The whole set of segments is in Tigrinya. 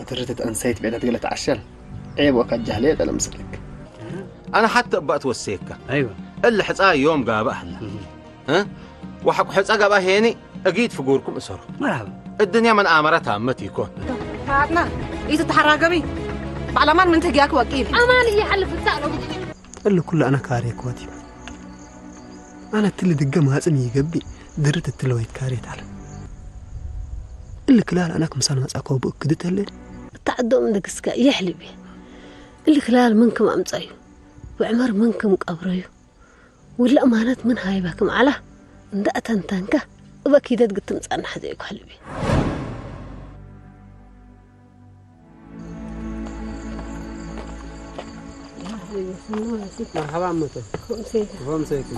ትርትት እንሰይት ቤለት ገለ ተዓሸል ዔብ ወካጃህለ የጠለ ምስልክ። ኣነ ሓተ እባ ትወሰየካ ኣይወ እሊ ሕፃ ዮም ጋባእ ኣላ እ? ወሓቁ ሕፃ ጋባ ሄኒ እጊት ፍጉርኩም እሰሩ መርሃባ እድንያ መን ኣመረት ኣመት ይኮን فاطمة، إذا تحرى قبي. بعلمان من تجاك وكيل. أمان يحل في السأل. እሊ ኩሉ ኣነ ካሬ ክወት እዩ ኣነ ትሊ ድገም ሃፅም ይገብእ ድርት እትለወይት ካሬት ኣለ እሊ ክላል ኣነ ክምሳል መፃ ከውብእ ክድተለ እታ ዓዶም እንደግስካ የሕልቢ እሊ ክላል ምን ክም ኣምፀዩ ብዕመር ምን ክም ቀብረዩ ውላእ ማነት ምን ሃይባ ክም ዓላ እንዳ ኣተንተንካ እበ ኪደት ግትም ፃናሕ ዘይኩ ሕልቢ مرحبا عمته. خوم سيكم.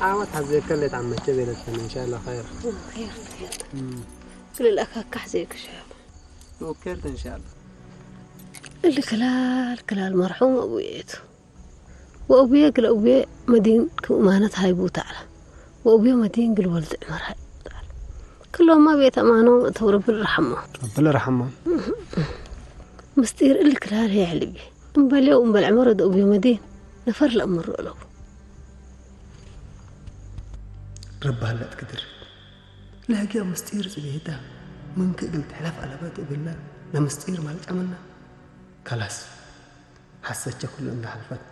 عاوت حزيك اللي تعمدت بيلتنا إن شاء الله خير. ክልልኣካካሕ ዘይክሸ وكيرت إن شاء الله. እሊ ክላል ክላል መርሑም ኣቡየ እቱ ወእቡየ ግል ኣቡየ መዲን ክምእማነት ሃይቡ ተዕላ ወእቡየ መዲን ግል ወልድ ዕመር ሃይቡ ተዕላ ክሎማ ቤት ኣማኖም እተው ረብል ረሓሞ ረብል ረሓሞ ምስጢር እሊ ክላል የዕልቢ እምበልዮ እምበል ዕመር ወደ ኣቡየ መዲን ነፈር ለእምሩ ኣለዉ ረቢ ሃለጥ ክድር ለህጊያ ምስጢር ጽቤታ ምንክ እግል ትሕለፍ ኣለበት እብልና ነምስጢር ማልጫምና ከላስ ሓሰቸ ኩሉ እንዳሓልፈት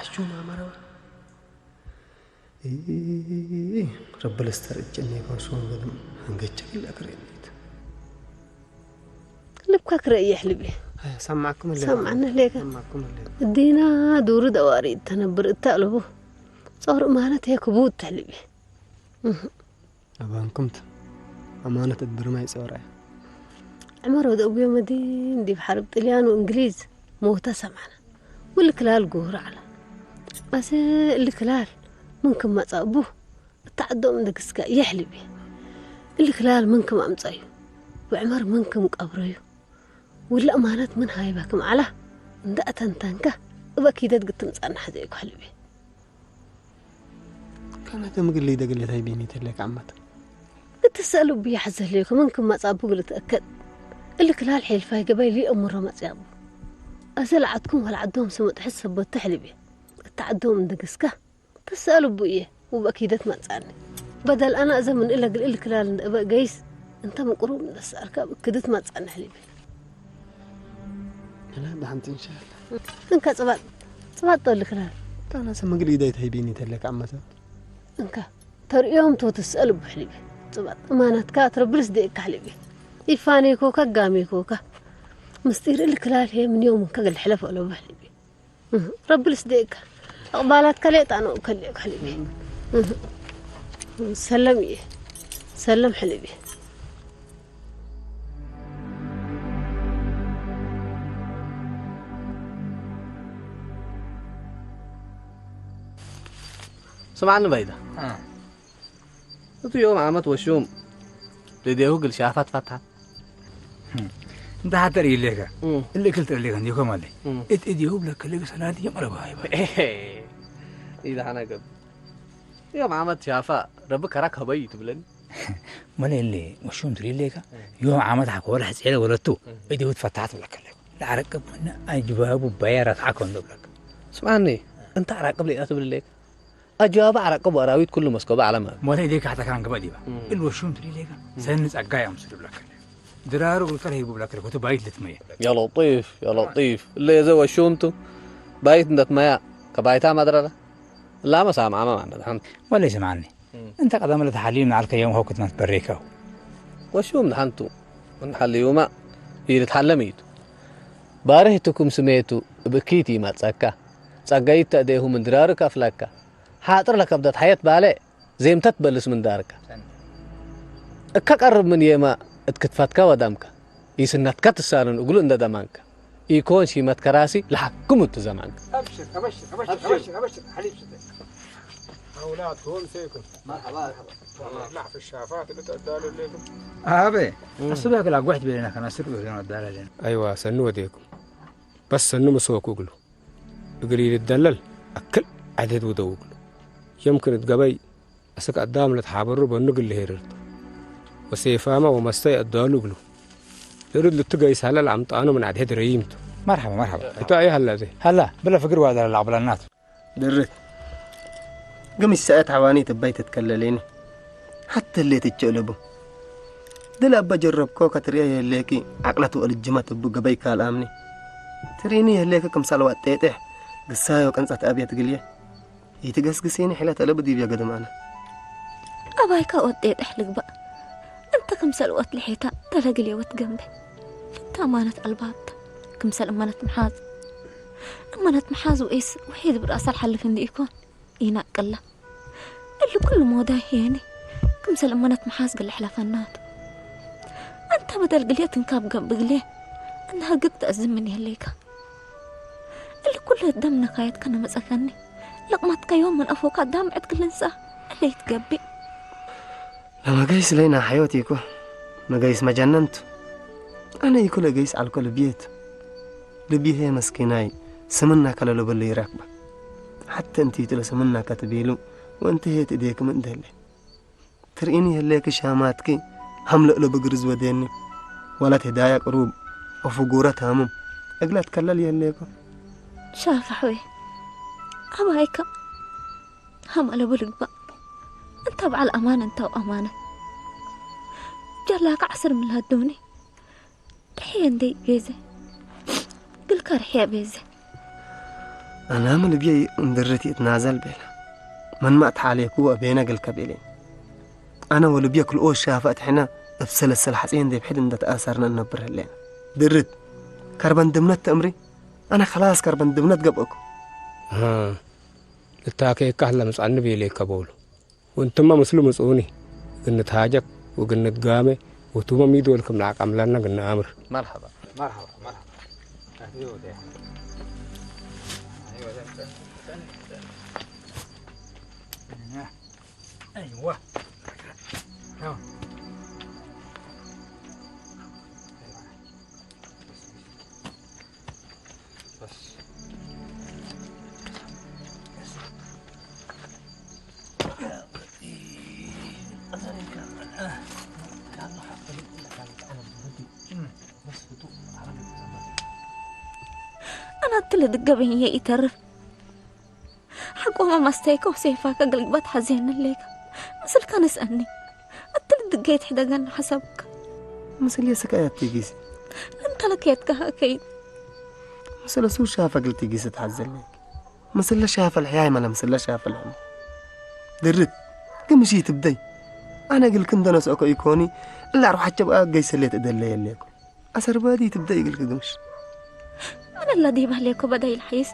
ዓሹ ማመረዋ ረቢ ለስተር እጨኔ ከንሶን በሉ ህንገቸ ክለ ክርእኒት ልብካ ክረእየሕ ልቢ ሰማዕኩም ሰማዕና ሌካ ሰማዕኩም እዲና ዱሩ ደዋሪ ተነብር እታ ኣለቡ ጾር ማለት የክቡ ተልቢ ኣባንኩምት ኣማነት እድብርማ ይጸወራ ዕመር ወደ እቡዮ መዲን ዲብ ሓርብ ጥልያን ወእንግሊዝ መውታ ሰማዕና ውል ክላል ጉህር ዓላ ኣሰ እሊ ክላል ምን ክመጻ እቡ እታ ዓዶም ንግስካ የሕልቢ እሊ ክላል ምን ክም ኣምጻዩ ወዕመር ምን ክም ቀብረዩ ውላእ ማለት ምን ሃይባ ክም ዓላ እንዳ ኣተንተንካ እበ ኪደት ግትም ጻናሕ ዘይኩ ሕልቢ ካናተ ምግሊ ደግለት ኣይቤኒ ተለካ ዓመት እትሰእሉ ብያሕ ዘልዩ ከመን ክመጻ ብግል ተእከድ እሊ ክላል ሐልፋይ ገበይ ሊእምሮ መጽያቡ ኣዘ ለዓድኩም ወለዓዶም ስምጥሕት ሰበት ተሕልብ እየ እታ ዓዶም እንደግስካ ተሰእሉ ብእየ ውበ ኪደት መጻኒ በደል ኣና እዘ ምን እለ ግልእል ክላል እንደ እበ ገይስ እንተ ምቁሩብ እንደሰኣልካ ብክድት መጻኒ ሕልብ لا ده حنت إن شاء الله እንካ ጽባጥ ጽባጥ ጠሊ ክላል ካናሰ ምግሊ ኢዳይ ተሂቢኒ ተለካ ዓመት እንካ ተርእዮም ቶ ትስእል ብሕልቢ ጽባጥ እማናትካ ትረብልስ ደእካ ሕልቢ ይፋኔኮካ ጋሜኮካ ምስጢር እል ክላል ሄ ምን ዮም እንካ ገልሕለፍ ኦሎ ብሕልቢ ረብልስ ደእካ እቕባላትካ ሌጣ ነው ከልእካ ሕልቢ ሰለም እየ ሰለም ሕልቢ ስምዓኒ ባይዳ እቲ ዮም ዓመት ወሹም ልዴሁ ግልሻፋት ፋትሓ እንተ ሓተር ኢሌካ እልእክል ትእሌካ እንዲኮም ኣለይ እት እዲሁ ብለከ ለገ ሰላት የምረባ ይባ ኢዛ ሓና ገብ ዮም ዓመት ሻፋ ረቢ ከራክ ሀበይ ትብለኒ መለለ ወሹም ትሪሌካ ዮም ዓመት ሓኮረ ሕጽለ ወለቱ እዲሁ ትፈታሓት ብለከ ለዓረቅብ ምነ ኣጅባቡ ባያ ረትሓ ከም ብለክ ስምዓኒ እንተ ዓራቅብ ሌጣ ትብልሌካ ኣጀዋባ ዓራቅብ ኣራዊት ኩሉ መስኮባ ዓለም ሞተ ኢደይ ካሕተካ ንግባ ዲባ እል ወሹም ትሪሌካ ሰኒ ጸጋ እዮም ስድብለከ ድራሩ ግልከር ሄቡ ብለከ ኮተ ባይት ልትመየ يا لطيف يا لطيف اللي يزوى شومته بايت ندت ميا كبايتا ما درى لا ما سامع ما ما عندها حمد ወለይ ስምዓኒ እንተ ቀደም ለተሓልዩ ንዓልከ ዮም ኸው ክትመት በሬካው وشوم نحنتو ونحليوما يلتحلميت ባርህትኩም ስሜቱ ብእኪት ይመጸካ ጸጋይት ተእዴሁ ምንድራሩ ከፍለካ ሓጥር ለከብደት ሓየት ባለ ዜምተት በልስ ምንዳርካ እካ ቀርብ ምን የማ እትክትፈትካ ወዳምካ ይስነትካ ትሳንን እግሉ እንደ ደማንካ ኢኮን ሺመት ከራሲ ለሓክሙ እቱ ዘማንካ أبشر أبشر أبشر أبشر أبشر حليب شتي أولاد هون سيكون مرحبا مرحبا لا في الشافات اللي تعدالوا الليل ኣበ ኣስበ ክላ ጓሕት ቤለና ከና ስርቅ ዞን ኣዳላለን ኣይዋ ሰኒ ወዴኩም በስ ሰኒ ምሰወኩ እግሉ እግል ይልደለል ኣክል ዓደት ውደው እግሉ የምክን እትገበይ ኣስክ ኣዳም ለትሓበሩ በኑ ግል ሄርርቱ ወሴፋማ ወመስተይ ኣዳሉ እግሉ ድርድ ልትገይስ ሃላ ለአምጣኖ ምን አድሄ ድረይምቱ። መርሐባ መርሐባ። እቶ አይ ሃላ ዘይ። ሃላ ብለ ፍግር ዋዳ ለአቅብለናት። ድርት። ግምሽ ሰአት ሐዋኒ ትባይ ትትከለሌኒ። ሐቲ ህሌት እቸ እለቡ። ድል አባ ጀረብኮ ከትርያ የህሌኪ፣ ዓቅለት ወእልጅመት እቡ ገበይ ካልአምኒ። ትሪኒ የህሌኪ ክምሳል ዋጤጤሕ፣ ግሳዮ ቅንጸት አብየት ግልየ። ይትገስግሴኒ ሒለት እለቡ ዲብየ ገደም አነ። አባይካ ወጤጤሕ ልግባእ። እንተ ክምሰል ወት ልሔታ ተለግልየ ወት ገንበ። ፍታ አማነት አልባብታ። ክምሰል እመነት መሓዝ። እመነት መሓዝ ወይስ ውሒድ ብራእሳ ልሓልፍ እንዲ ኢኮን? ይናቅላ። እሊ ኩሉ ሞዳ ሄኒ። ክምሰል እመነት መሓዝ ግለ ሕለፈናት። እንተ በደል ግልየ ትንካብ ገብ ግልየ። እንደ ህግግ ተእዝምን የለይካ። እሊ ኩሉ ደም ነካየት ከነመጸፈኒ። ለቅማትካ ዮም ምን አፎካ ዳምዕት ክልንሳ። እለይት ገቢ። ለመገይስ ለይና ሐዮት ይኮ። መገይስ መጀነንቱ። አነ ይኩ ለገይስ አልኮ ልብየቱ። ልብየ መስኪናይ ስምና ከለሎ በሎ ይረክባ። ሐተ እንቲቱ ለስምና ከትቤሉ ወእንቲ ሄት እዴክም እንደለ። ትርኢኒ የህሌኪ ሻማትኪ ሐምለእሎ ብግርዝ ወዴኒ። ወላት ህዳያ ቅሩብ ወፍጉረት ሃሙም እግላት ከለል የህሌኮ። ሻፋ ሑየ። አባይካ ሃም አለቡ ልግባእ። እንተ በዓል አማን እንታው አማነ። ጀላካ ዓስር ምላዶኒ። ርሕየ እንዴ ቤዘ። ግልካ ርሕየ ቤዘ። አናም ልብየ እንድርት ይትናዘል ቤላ። መንማእ ተሓሌኩ ወቤነ ግልከ ቤሌን። አነ ወልብየ ክልኦ ሻፈ እትሕና እብ ሰለሰል ሐጼን እንዴ ብሕድ እንደ ተአሰርነ እነብር ህሌን። ድርት። ከርበን ድምነት ተእምሪ? አነ ከላስ ከርበን ድምነት ገብአኩ። አሃ። ልታከየካ ህለ ምጻኒ ቤሌከ በውሉ። ወንትማ ምስሉ ምጽኡኒ። ግንትሃጀክ ወግንትጋመ ወቱመ ሚድ ወልክም ለአቀምለና ግንአምር። መርሐባ። መርሐባ፣ መርሐባ። አህሊ ወደ። አህሊ ወደ። አይዋ። አዎ። አናትለ ድገበኝ ይተርፍ። ሐቆማ ማስተይከ ወሴፋከ ገልግባት ሐዜን ሌከ። ምስልከ ንስአኒ። እትል ድገይት ሕደገን ሐሰብከ። ምስል የስቃያት ጊዜ። እንተ ለከየትከ ከይድ። ምስለ ሱ ሻፈ ግልቲ ጊዜ ተሐዘለይ። ምስለ ሻፈ ልሕያይ መለ ምስለ ሻፈ ልሕሙ። ድርት። ግምሺ ትብደይ። አነ ግልክ እንደነስአኮ ኢኮኒ። እላ ሩሓቸ በአ ገይሰሌት እደለ የሌኮ። አሰርባዲ ትብደይ እግልኪ ግምሽ። ምን እላ ዲብ ህሌኮ በዳይ ልሓይስ።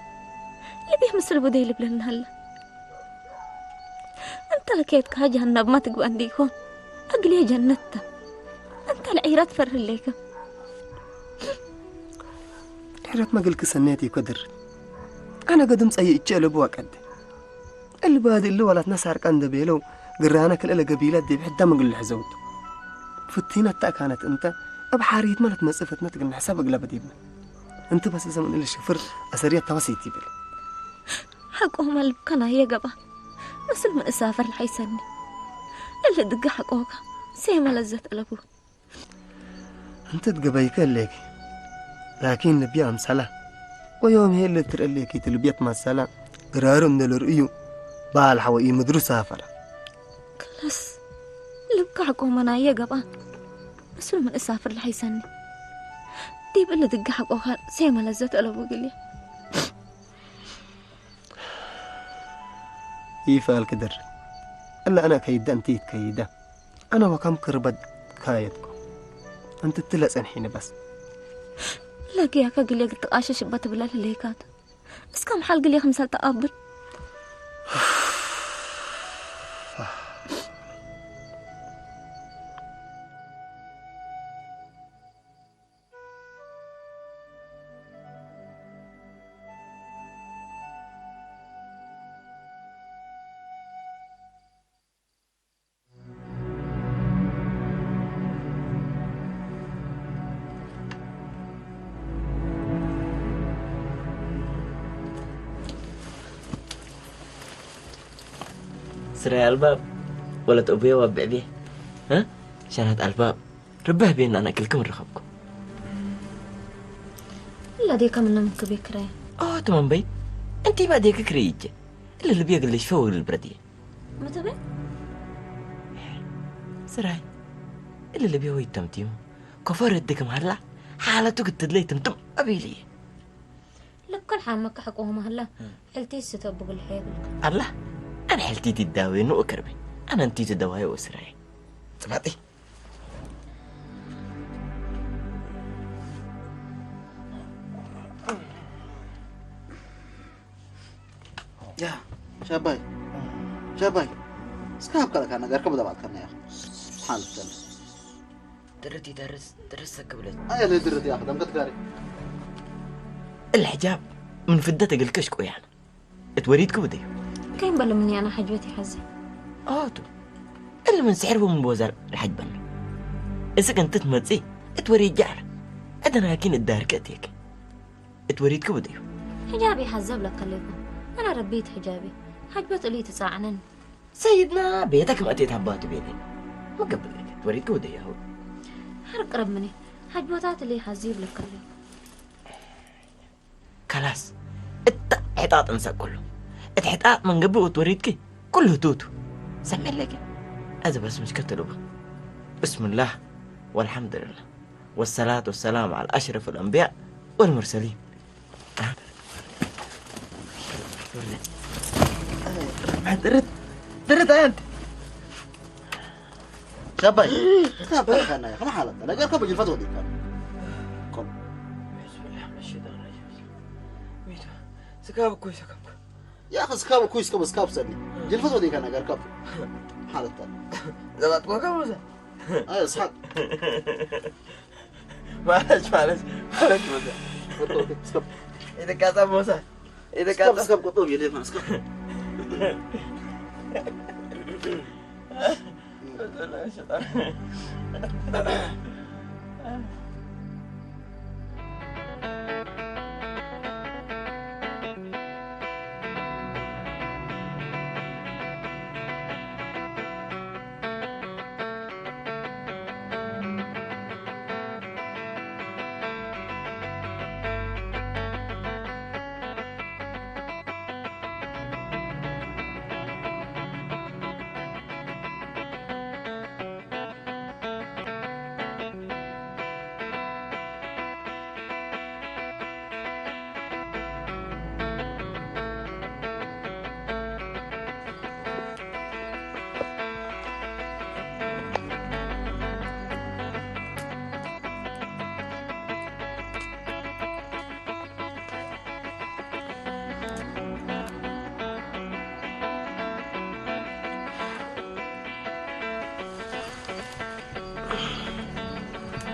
ልቤ ምስል ቡደይ ልብለና አለ። እንተ ለኬትካ ጀሃነብ ማ ትግባ እንዲኮን። እግልየ ጀነትታ። እንተ ለዒረት ፈርህ ሌከ። ድሕረት መግልኪ ሰኔት ይኮ ድር። አነ ገድም ጸይእቼ ለቡ አቀደ። እሊ ባዲ እሊ ወላትና ሳርቃ እንደ ቤለው፣ ግራነ ክልኤ ለገቢላት ዲብ ሕዳ ምግልሕ ዘውቱ። ፍቲነት ተአካነት እንተ፣ እብ ሓሪት ማለት መጽእ ፍትነት ግን ሕሳብ እግለበ ዲብነ። እንቲ በስ ዘመን እሊ ሽፍር አሰርየት ተወሲት ይብል። ሐቆ መልብከና የገባ። ምስል ምን እሳፈር ለሐይሰኒ። እሊ ድገ ሐቆካ፣ ሴመ ለዘት አለቡ። እንተ ትገበይከ እሌኪ፣ ላኪን ልብየ አምሰላ። ወዮም ሄ እለ ትርኤ እሌኪ ትልብየ ትመሰላ፣ ግራሩ እንደ ልርእዩ፣ በዓል ሐወ ኢምድሩ ሳፈረ። ክላስ፣ ልብካ ሐቆ መናየ ገብአን። ምስሉ ምን እሳፍር ለሐይሰኒ። ዲብ እለ ድገ ሐቆካ ሴመ ለዘት አለቡ ግልየ። ይፋል ክድር። እለ አነ ከይደ እንቲ ይትከይደ። አነ ወከም ክርበት ካየትኩ። እንቲ እትለ ጸንሒኒ በስ። ለግያከ ግሌ ግትቃሸሽ እበ ትብለል ህሌካት። እስከ መሓል ግሌ ክምሰል ተአብል። ስራይ አልባብ ወለት እቡየ ወብዕብየ፣ እ? ሸናት አልባብ ርባህ ቤና ነቅልክም ረኸብኩም። ኣዴካ ምነምክብ ክራይ። اه تمام بي. انتي بعديك كريج. اللي اللي بيقلش فوق البردي. متبع؟ سراي. اللي اللي بيوي تمتيم. كفر الدكم هلا. حالته قلت لي تمتم أبي لي. لكل حامك حقهم هلا. حلتي ستبق الحيب. الله. أنا حلتي تداوي نو أكربي. أنا أنتي تداوي وسراي. تبعتي. يا شاباي، شاباي، እስካብ ካልካ ነገር ከብዳ ባልካ ያ ሓልተ ድርት ይደርስ ድርስ ክብለት ኣየ ለድርት ያ ከደም ክትጋሪ الحجاب من فدة قلكش قويان. اتوريد كبدي. كاين بالو مني أنا حجبتي حزي. آتو. اللي من سحر ومن بوزر الحجبنا. إذا كنت تمتسي، اتوريد جعل. أدنى كين الدار كتيك. اتوريد كبدي. حجابي حزب لك خليكم. أنا ربيت حجابي. حجبت لي تساعنن. سيدنا بيتك ما أتيت هبات بيني. ما قبل لك. اتوريد كبدي يا هو. حرق رب مني. حجبتات لي حزيب لك خليكم. كلاس. እታ ሕጣጥ እንሰብ ኩሉ። እቲ ሕጣጥ መንገብኡ ትወሪድኪ ኩሉ ህቱቱ። ሰሚዐለኪ። እዚ በስ ምሽ ከተልቡ። بسم الله والحمد لله والصلاة والسلام على أشرف الأنبياء والمرسلين. درت درت أنت. شبي. شبي خلنا يا أخي، ما حالتنا. لا، قال كبر جلفت وديك. كن. بسم الله من الشيطان الرجيم. ميتو. سكاب كويس كم. يا أخي، سكاب كويس كم، سكاب سني. جلفت وديك أنا قال كبر. حالتنا. زبط كوكا موسى. أي، اسحاق. معلش، معلش، معلش موسى. أوكي، أوكي، سكاب. إذا كذا موسى. إذا سكاب، كذا. سكاب، قطوب يا ليفان، سكاب.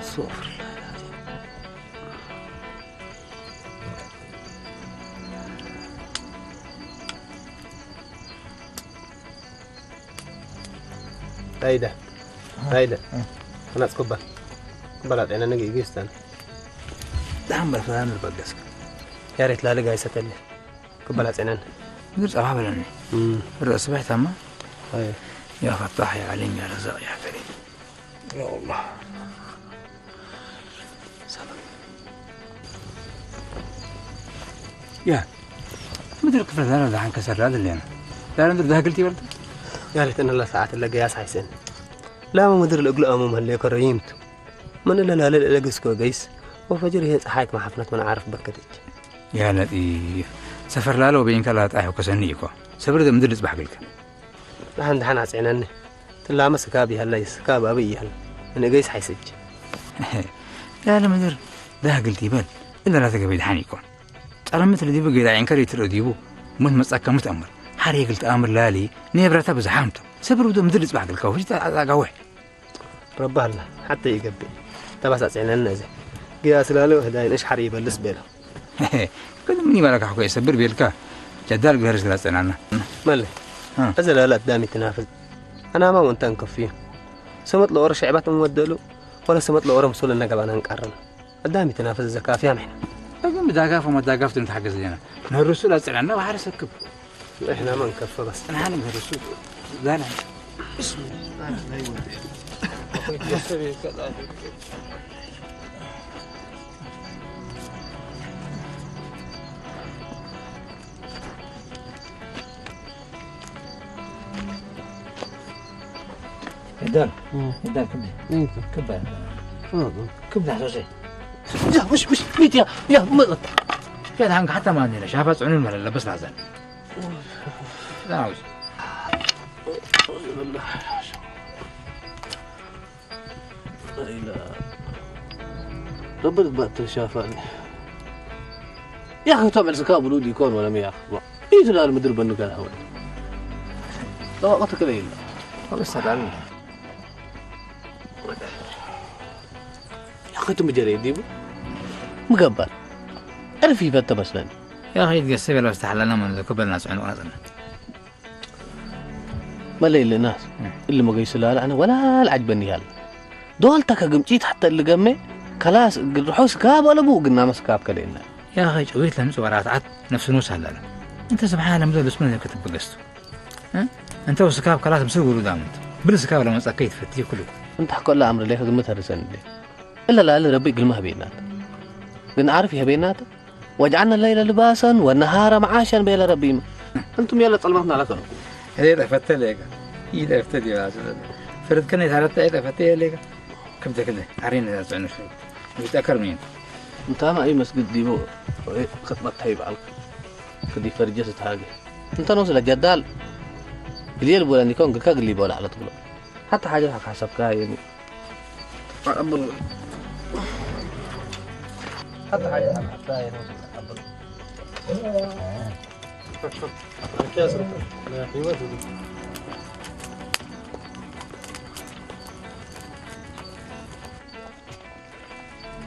استغفر الله العظيم. هيدا. هيدا. أنا أسكبها. بلا، أنا نجي يجي استنى. دعم بس أنا نبقى. يا ريت لا لقى يستنى. ክበላ ጸነን። ምድር ጸባ በለኒ። እም። ርእሲ ባሕታማ። ኣይ። ያ ፈታሕ፣ ያ ዓሊም፣ ያ ረዛቕ፣ ያ ከሪም። ያ ኣላህ። ሰላም። ያ ምድር ክፍለ ዛራ ዛሓን ከሰራ ዘለና። ዛራ ምድር ዛግልቲ ይበልት። ያ ለይተን ላ ሰዓት ለገያስ ሓይሰን። ላመ ምድር ለእግሉ ኣሙ መህለ ከረይምቱ። من إلا لا للأجس كوجيس، وفجر هي صحاك مع حفنة من عارف بكتج. يا لطيف، سفر لا لو بينك لا تأهو كسنيكو. سفر ده مدلس بحقلك. لحن دحن عسينني. تلامس كابي هلا يس، كاب أبي يهل. من أجيس حيسج. يا لمدر، ده قلت يبل. إلا لا تقبل دحنيكو. ترى مثل دي بقي داين كري ترو ديبو. مت مسأك متأمر. حري قلت أمر لالي. نيبرة بزحمته. سفر ده مدلس بحقلك. وفجت أقاوح. ረባህላ ሓተይ ይገብእ። ተባሳጺዕነን ነዚ። ግያ ስላሉ ህዳይን እሽ ሓር ይበልስ ቤሎ። ግን ምን ይበለካ እኮ የሰብር ቤልካ። ጀዳል ግበር ስላጸናና። መለ። እ። እዚ ለለ ኣዳሚ ትናፍዝ። ኣናማ ወንታን ከፍዩ። ሰመጥ ለኦረ ሽዕባት እንወደሉ፣ ወለ ሰመጥ ለኦረ ምስሉ እነገባና እንቃረን። ኣዳሚ ትናፍዝ ዘካፍያ ምሕና። ግን ብዳጋፍ ወመዳጋፍ ትንታገዝ ዜና። ነርሱ ላጸናና ባሕር ሰክብ። إحنا ما نكفى بس. أنا هاني بهالرسول. لا، لا. بسم الله. لا، لا يودي. أخوي، تكسر يا كذا. دار. دار كبدي. كبدي. كبدي حسوسي. يا مش مش ميت يا يا مغط. يا دعم حتى ما عندنا شافة صعنون ولا لبس لازم. لا عاوز. ربنا ما تشافاني. يا اخي، طبعا زكاة بلودي يكون ولا مياه. ايش لا المدرب النقال هون. طبقتك ليلة. خلص هذا. يا اخي، انتم جري ديبو. مقبل. عرف يبت مثلا. يا اخي، يتقسم لو استحلنا من ذكر بالناس عنو اصلا. ما لي الا ناس. اللي ما قيس لا انا ولا العجبني هلا. دول تكا قمتي حتى اللي قمي. خلاص، قرحوس كاب ولا بو قلنا مسكاب كلينا. يا اخي، جويت لهم صورات عد. نفس نوس هلا. انت سبحان الله، مدرس من كتب بقسته. እንተ ስካብ ከላስ ምስል ውሉድ ኣሙት። ብል ስካብ ለመጸከ ይትፈትይ ኩልኩ። እንተ ሐቆላ ኣምር ሌክ ግምት ሀርሰን እንዴ። እለ ላለ ረቢ ግልማ ህቤናት። ግን ዓርፍ ይህቤናት። ወጅዓና ለይለ ልባሰን ወነሃረ መዓሸን ቤለ ረቢም። እንቱም የለ ጸልማትና ለከኑ። እዴ ጠፈተ ሌከ። ይጠፍተ ዲባሰ። ፍርድከነ ታረተ ጠፈተ ሌከ። ክብደክለ። አሬን ዛጽዕኑ። ይጠከር ምን። እንታማ እዩ መስጊድ ዲቦ። ወይ ኸጥመት ታይብ ዓልክ። ክዲ ፈርጀ ስትሃገ። እንተ ነው ስለ ጀዳል ግዜ ልቦላ እንዲኮን ግካ ግሊ ቦላ ዓለት ብሎ። ሓታ ሓጀት ሓሳብካ የኒ። ኣብል። ሓታ ሓጀት ሓሳብካ የኒ። ኣብል። ሓታ ሓጀት ሓሳብካ የኒ። ሓታ ሓጀት ሓሳብካ የኒ። ሓታ ሓጀት ሓሳብካ የኒ። ሓታ ሓጀት ሓሳብካ የኒ። ሓታ ሓጀት ሓሳብካ የኒ። ሓታ ሓጀት ሓሳብካ የኒ። ሓታ ሓጀት ሓሳብካ የኒ። ሓታ ሓጀት ሓሳብካ የኒ። ሓታ ሓጀት ሓሳብካ የኒ።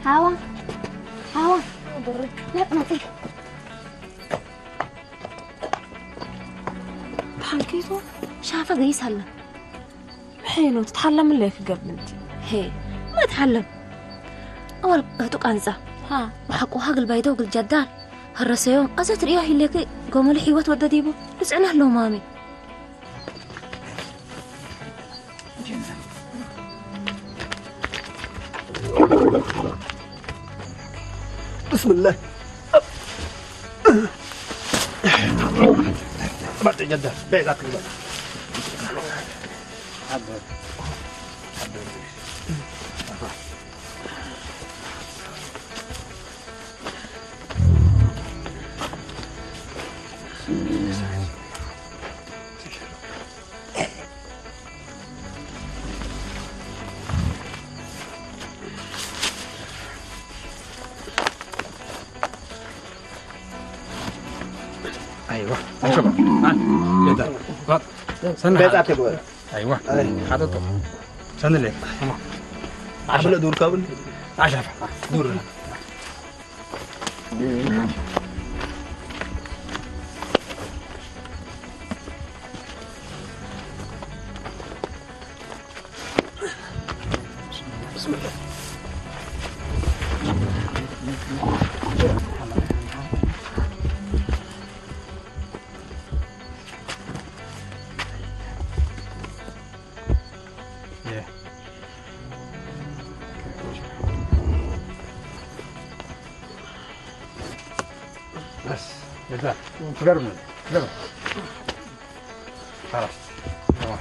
ሓዋ፣ ሓዋ፣ ለቅመጢ። ተሓንኪቱ ሻፈ ገይስ ኣላ። ምሕይኖ ትትሓለምለይ ክገብንቲ። ሄ፣ ማ ትሓለም? ኣዋል እቱ ቃንጻ። ሃ። ብሓቁ ሃግል ባይደው ግል ጀዳል። ህረሰዮም፣ ኣዘ ትርእዮ ሂሌክ ጎመሉ ሕይወት ወደዲቡ። ልጽዕና ኣለዎ ማሚ። بسم الله. بعد جدة، بعد أكل. أيوة. شوف. ها. يدا. غط. سنة. بيت أتبوي. أيوة. أي. هذا تو. سنة ليه. تمام. عشرة دور كابل. عشرة. دور. بسم الله. بس، جزاك. تقرب منه. تقرب. خلاص. تمام.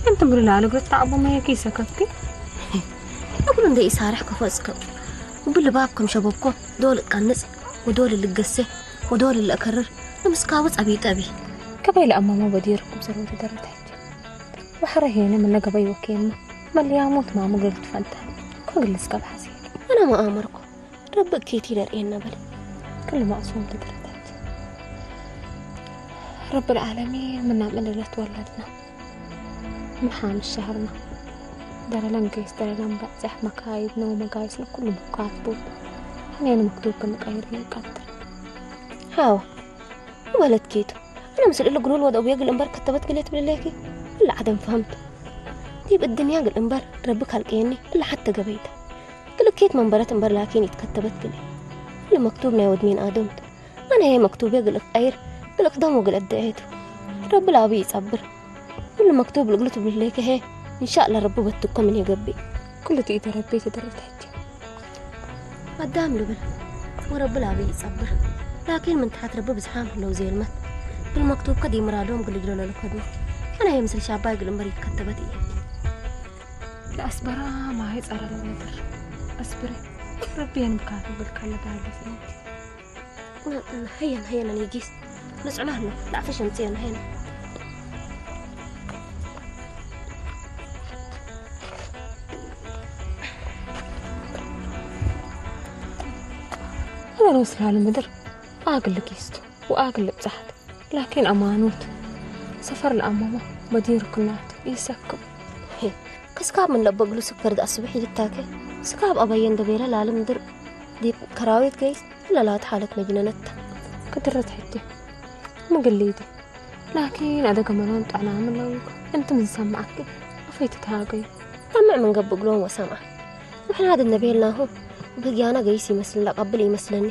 أنت بري لا لقيت تعبوا ما يكيسك أكتي. أقول إن ده إسارح كفوسكم. وباللي بابكم شبابكم دول كنس ودول اللي قسي ودول اللي أكرر. ንምስካቡ ጸቢጠቢ። ከበይ ለኣማሞ በዲርኩም ዘርወት ደረታች። ወሐረ ሄነ ምን ነገበይ ወኬና። መልያሞት ማሙ ገልት ፈልታ። ኮግልስ ካብ ሐሴ። أنا ما أمركم. ربك كيتي لر إيه النبل. كل ما أصوم تدرتات. رب العالمين منا من اللي تولدنا. من حام الشهرنا. درلن قيس درلن بقزح مكايدنا ومقايسنا كل مكاتبو. هنين مكتوب كم قاير من قدر. هاو. ማለት ኬቱ ኣነ ምስል እለ ግኖል ወደ ኣቡየ ግል እምበር ከተበት ግሌት ብልሌኪ እለ ዓደም ፈህምት ዲብ እድንያ ግል እምበር ረቢ ካልቅየኒ እለ ሓተ ገበይተ ግል ኬት መንበረት እምበር ላኪን ይትከተበት ግሌ እለ መክቱብ ናይ ወድሜን ኣደምት ኣነ እየ መክቱብ እየ ግልእ ክቀይር፣ ግልእ ክደሞ ግልእ ደኤቱ። ረቢ ለኣቢ ይጸብር። ኩሉ መክቱብ ልግሉ ትብልለይ ከሄ፣ እንሻላ ረቢ በትኮ ምን የገብእ። ኩሉ ትኢተ ረቢ ተደረተ ሕጂ። ኣዳም ልብል ወረቢ ለኣቢ ይጸብር። ላኪን ምን ተሓት ረቢ ብዝሓም ህለው ዘየልመት። ግል መክቱብ ከዲ ምራዶም ግልግሎ ለልከዱ። ኣነ እየ ምስል ሻባይ ግል እምበር ይከተበት እየ። ለኣስበራ ማይ ጸረ ለነበር። ኣስብረ ረቢ የንብካት ብልካ ለጋለስ። هيا هيا نيجيس. نسعنا هنا. لا فيش نسينا هنا. أنا نوصل على المدر. أقل كيست وأقل بزحت. لكن أمانوت. سفر لأماما بدير كنات يسكب. كسكاب من لبقلو سكر دا الصبح يلتاكي. سكاب أبين دبيلة لعلم در. دي كراويت كيس. ለላት ሓለት መጅነነታ። ክድረት ሕቲ ምግልይቲ ላኪን ኣደ ገመናን ጥዕና ምለውክ እንት ምን ሰማዕክ ኣፈይት ተሃገዩ። ጠምዕ ምን ገብእ ግሎም ወሰምዓ። ምሕናድ እነበየልናሁ ብህግያና ገይስ ይመስል ለቀብል ይመስለኒ።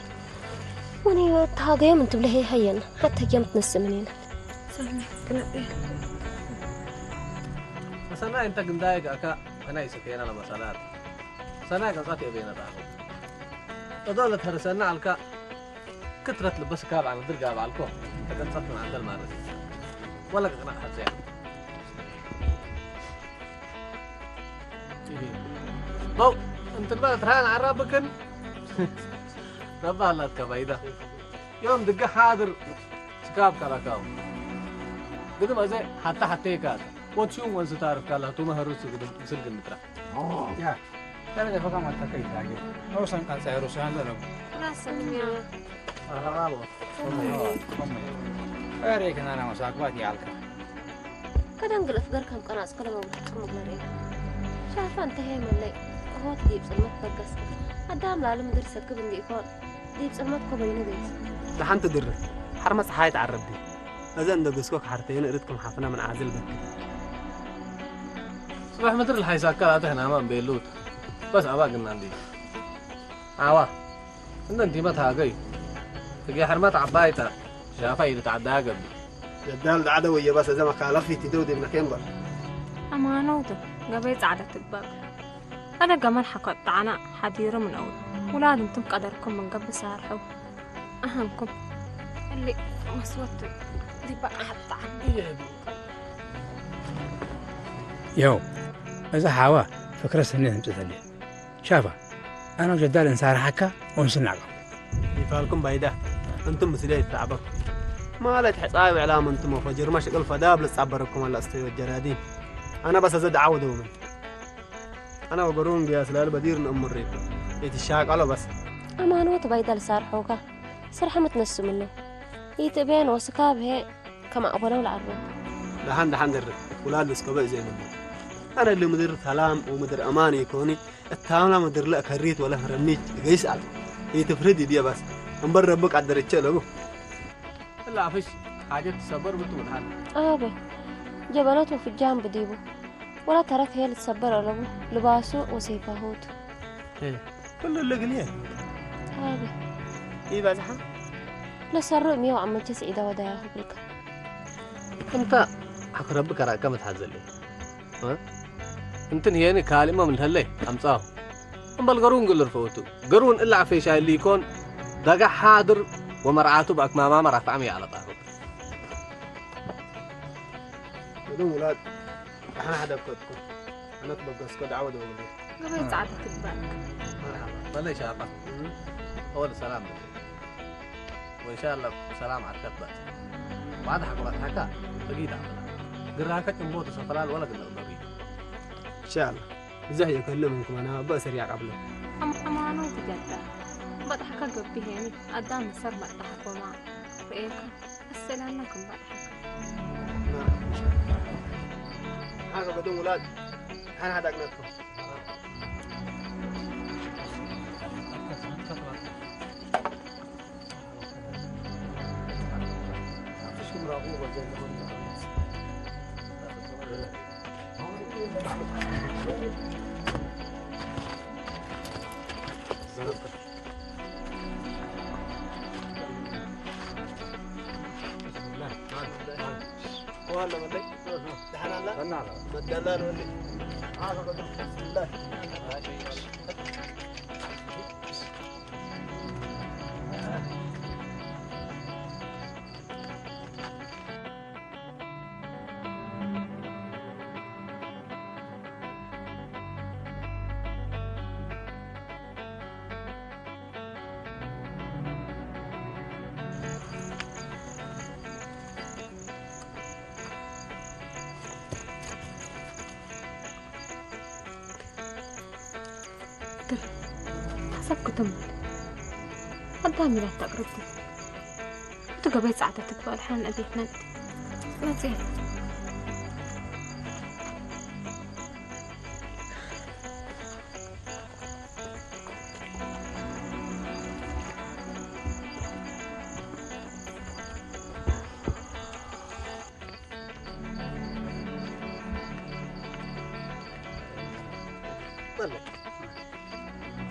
ወኒ ተሃገዮም እንትብለ ሄ ሀየና ሓተ ህግያም ትነስእ ምን የለን። ሰናይ እንተ ግንዳይ ጋካ ከናይ ሰከየና ለመሳላት ሰናይ ገንጻት የበየና ጣኹ። እዶ ለተርሰና ኣልካ ክትረት ልበስ ካብ ዓመት ድርጋ ባልኮ ተገንጸት ምን ዓንደል ማለት ወላ ቅናዕ ሐዘያ ው እንትን ማለት ራን ዓራብክን ረባ ኣላት ከባይዳ ዮም ድጋ ሓድር ስካብ ካላካው ግድም ኣዘ ሓታ ሓተይካ ወትሹም ወንስ ታርፍ ካላ ቱመ ሀሩስ ግድም ምስል ግንጥራ ያ ተረገ ፈካ ማታ ከይታገ ነው ሰንቃ ጸሩ ሳለ ነው Grazie mia. Bravo. Come io. Ere che non è una sacquata di alca. Kadang gelef ger kam kana skala mau berhasil mau gelare. Shafa ente he mallai. Hot dip selmat bagas. Adam lalu mendir sekib ndi ikon. Dip selmat ko bayna gais. Dahan tedir. Harma sahai ta'arabdi. Azan da gusko hartayna ritkum hafna min azil bakki. صباح مدر الحيساكا لا تهنا ما بيلوت. بس أبا قلنا عندي. عوا. عندنا انتي ما تهاقي. تقي حرمات عبايتا. شافا يلي تعداقا. جدال دعدا ويا بس زي ما خالفي تدو دي منكين بر. ኣማኖቱ ገበይ ጻዕዳ ትባል ኣደ ገመል ሓኮት ጣዕና ሓዲሩ ምነው ውላድ እንቱም ቀደርኩም መንገብ ሳርሑ ኣሃንኩም እሊ መስወቱ ዲባ ሓጣ የው እዛ ሓዋ ፍክረ ስኒ ህምፅተልየ ሻፋ ኣነ ጀዳል እንሳርሓካ ወንስናቀ ይፋልኩም ባይዳ እንቱም ምስለ ይተዓበኩም ማለት ሕፃብ ዕላም እንቱም ወፈጅርማ ሽቅል ፈዳብ ልጻበረኩም ኣላ እስተይ ወጀራዲን ኣነ በሰ ዘ ደዓወ ደውምን ኣነ ወገሩን ግያ ስላል በዲር ንእምር ይትሻቀሎ በስ ኣማኖት ባይዳ ልሳርሖካ ስራሕ ምትነሱ ምነው ይትእብያን ወስካብ ሄ ከም ኣቕበለው ለዓርቦ ደሓን ደሓን ድር ውላድ እስከበ እዘ ምነው ኣነ ልምድር ሰላም ወምድር ኣማን ይኮኒ እታምና ምድር ለእከሪት ወለ ረሚጅ ገይስ ኣል ይትፍርድ ይድየ በስ እምበር ረቢ ቃደረቸ ለቡ እላ ኣፍሽ ሓጀት ትሰበር ብትውልሃል ኣበ ጀበናት ወፍጃን ብዲቡ ወላ ተረፍ ሄል ትሰበር ኣለቡ ልባሱ ወሰይፋሁት ኩሉ ልግልየ ኣበ ይበዝሓ ለሰሩ እሚዮ ኣብ መቸ ስዒዳ ወዳያ ክብልካ እንታ ሓክረቢ ከራከ መትሓዘለይ እንትን ሄኒ ካልእማ ምን ሀለይ ኣምጻሁ እምበል ገሩን ግልር ፈውቱ ገሩን እላ ፌሻ ይሊ ይኮን ዳጋ ሓድር ወመርዓቱ ብኣክማማማ ራፍዓም ያዕለጣ እዞም ውላድ ኣሕና ሓደ ኮትኩም ኣነት በገስኮ ዳዕወ ደውሉ ገበይ ጻዕዳ ትግባእ መርሓባ በለይ ሻፋ እወል ሰላም ወኢንሻላ ሰላም ዓድካ ትባእ ባዕድ ሓቆራት ሓካ ተጊዳ ግራከ ጭንቦ ተሰፈላል ወላ ግንቕበሪ ኢንሻላ ብዝሕ የከልምንኩም ኣነ ኣቦ እስር ያቃብለ ኣማኖ ትገዳ በጣሕካ ገብሄኒ ኣዳም ሰር መጣሕኮማ ርእየካ ኣሰላና ከም በጣሕካ ሓገ በደም ውላድ ሓን ሓዳቅነትኩም ዋና መለይ ደሓን ኣላ? መዳና ንወለይ። ድር ሓሳብ ክትምል ኣዳም ኢላ ተቅርብ እቲ ገበይ ጻዕዳ ትግባእ ሓን ኣቤት ነጥ መጽያ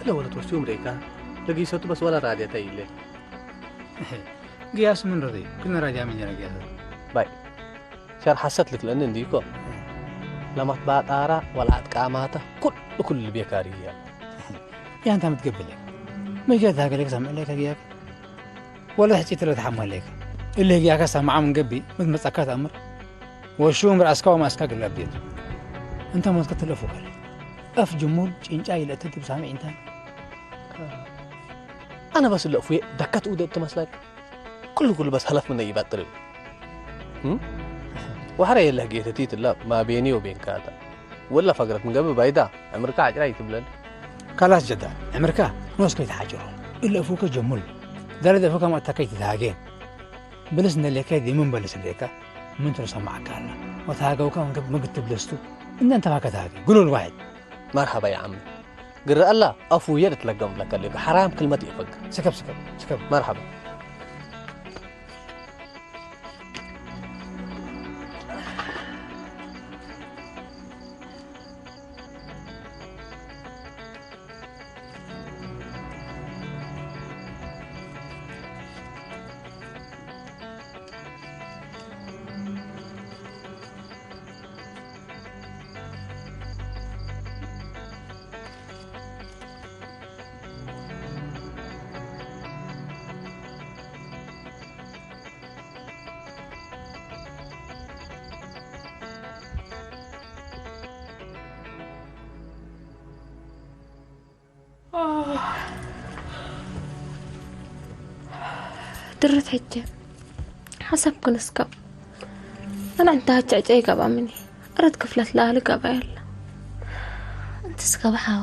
እለ ወለት ወስቲሁም ደይካ ለጊሰቱ በስ ወላ ራድየተ ኢለ ግያስ ምን ረዲ ክነ ራድያ ምን ጀረ ግያስ ባይ ሸር ሓሰት ልክለኒ እንዲኮ ለማት ባጣራ ወላ ኣጥቃማታ ኩሉ ኩሉ ቤካሪ እያ ያንታ ምትገብለ መጀት ዳገለክ ሰምዕለካ ግያክ ወላ ሕጺት ለተሓማለካ እለ ግያካ ሰማዓ ምን ገቢ ምትመጻካ ተኣምር ወሹም ራስካ ወማስካ ግላብ ቤቱ እንተ ሞት ክትለፉ ከለ ኣፍ ጅሙል ጭንጫ ይለእትት ብሳሚ ኢንታ ኣነ በስ ለእፉ ደከት ውደድ ትመስለክ ኩሉ ኩሉ በስ ሀለፍ ምነ ይባጥር ወሐረ የለህ ጌተቲ ትላ ማ ቤኒ ወቤንካ ኣታ ወላ ፈግረት ምገብ ባይዳ ዕምርካ ዕጭራ ይትብለን ካላስ ጀዳ ዕምርካ ኖስ ከይተሓጭሮ እለፉከ ጀሙል ደረደፉከ ማእታ ከይትትሃጌ ብልስ እንደሌከ ዲምን በልስ እንደሌካ ምን ትርሰማዕካ ኣላ ወተሃገውካ ምግብ ትብለስቱ እንደ እንተባከ ተሃገ ግሉል ዋሕድ መርሓባ ይዓሚ ግረአላ ኣፉ የድ ትለገም ብለካ ኣለዩ ሓራም ክልመት ይፈግ ስከብ ስከብ ስከብ መርሓባ ድርት ሕጂ ሓሳብ ክንስከብ ኣነ እንተ ሃጨጨ ይገባ ምኒ ኣረት ክፍለት ለኣሊ ገባ ያለ እንት ስከብ ሓዋ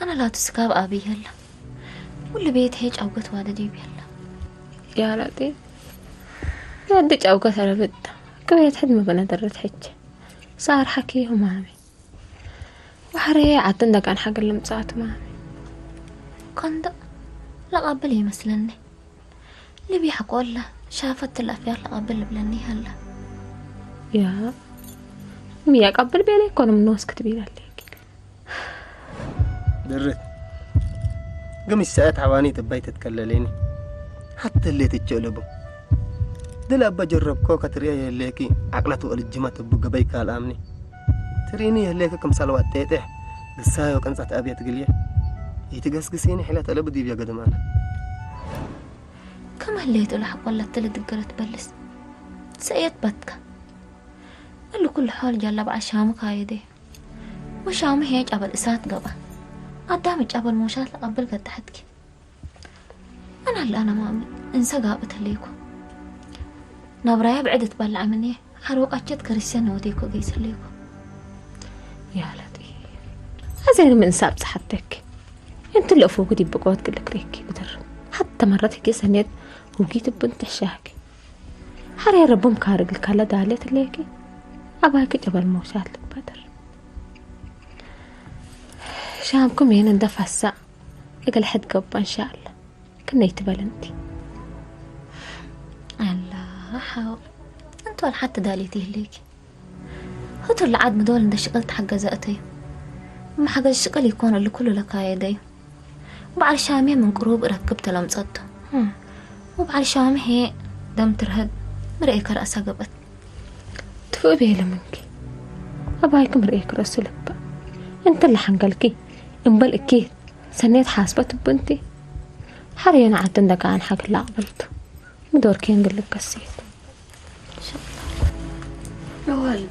ኣነ ላቱ ስካብ ኣብይ የለ ሙሉ ቤት ሄጭ ኣውገት ዋደድ ይብ የለ ያላጤ ያደ ጫውገት ኣረብጥ ክቤት ሕድ መበነ ድርት ሕጂ ሳር ሓኪ ማሚ وحرية عتن دقان حق المتساعة معي كندا لقابل يمسلني لبي حقول له شافت الأفيار لقابل لبلني هلا يا ميا قبل بيلي كون من نوس كتبين عليك ድርት ግምሽ ሰኣት ሓዋኒ ጥባይ ተትከለሌኒ ሓተ ሌት እቸለቡ ድል ኣባ ጀረብኮ ከትርእያ የህሌኪ ዓቅለት ወልጅመት እቡ ገበይ ካልኣምኒ ትሪኒ የህሌኪ ክምሳል ዋቴጥሕ ግሳዮ ቅንጻት ኣብየት ግልየ ይትገስግሲኒ ሕለት ኣለቡ ዲብዮ ገደማና كما هليت ولا حق ولا تلد قرت بلس سأيت بتك اللي كل حول جلب عشامك هايدي وشامي هيك قبل إسات قبل قدامي قبل موشات لقبل قد تحتكي أنا اللي أنا مامي إنسى قابت ليكو نبرايا بعدت بلع مني حروق أجت كريستيان وديكو قيس ليكو يا لطيف هذا من ساب صحتك انت اللي فوق دي بقوت قلك ريكي بدر حتى مرات هيك سنيت وقيت بنت الشاك حري ربهم كارق الكلا دالت ليكي أباك جبل موشات لك بدر شامكم ين اندفع الساعة እግል ሕድ ገባ እንሻኣላ ክነይ ትበል እንቲ ኣላ ሓው እንተ ወልሓት ተዳልየት ይህልይኪ ህቱር ለዓድ ምዶል እንደ ሽቅል ተሓገዘ እተዩ መሓገዝ ሽቅል ይኮን እሉ ኩሉ ለካየደዩ በዓል ሻሜ ምን ቅሩብ እረክብ ተለምጸቶ ወበዓል ሻሜ ሄ ደም ትርህድ ምርኤ ከረእሳ ገብአት ትፍእ ቤለ ምንኪ ኣባይኩም ርእየ ክረሱ ልባ እንተ ለሓንገልኪ እምበል እኪ ሰኔት ሓስበት ብንቲ ሓርዮ ንዓት እንደጋን ሓግላ ኣቕበልቱ ምዶርኪ እንግልገስየት እዋይ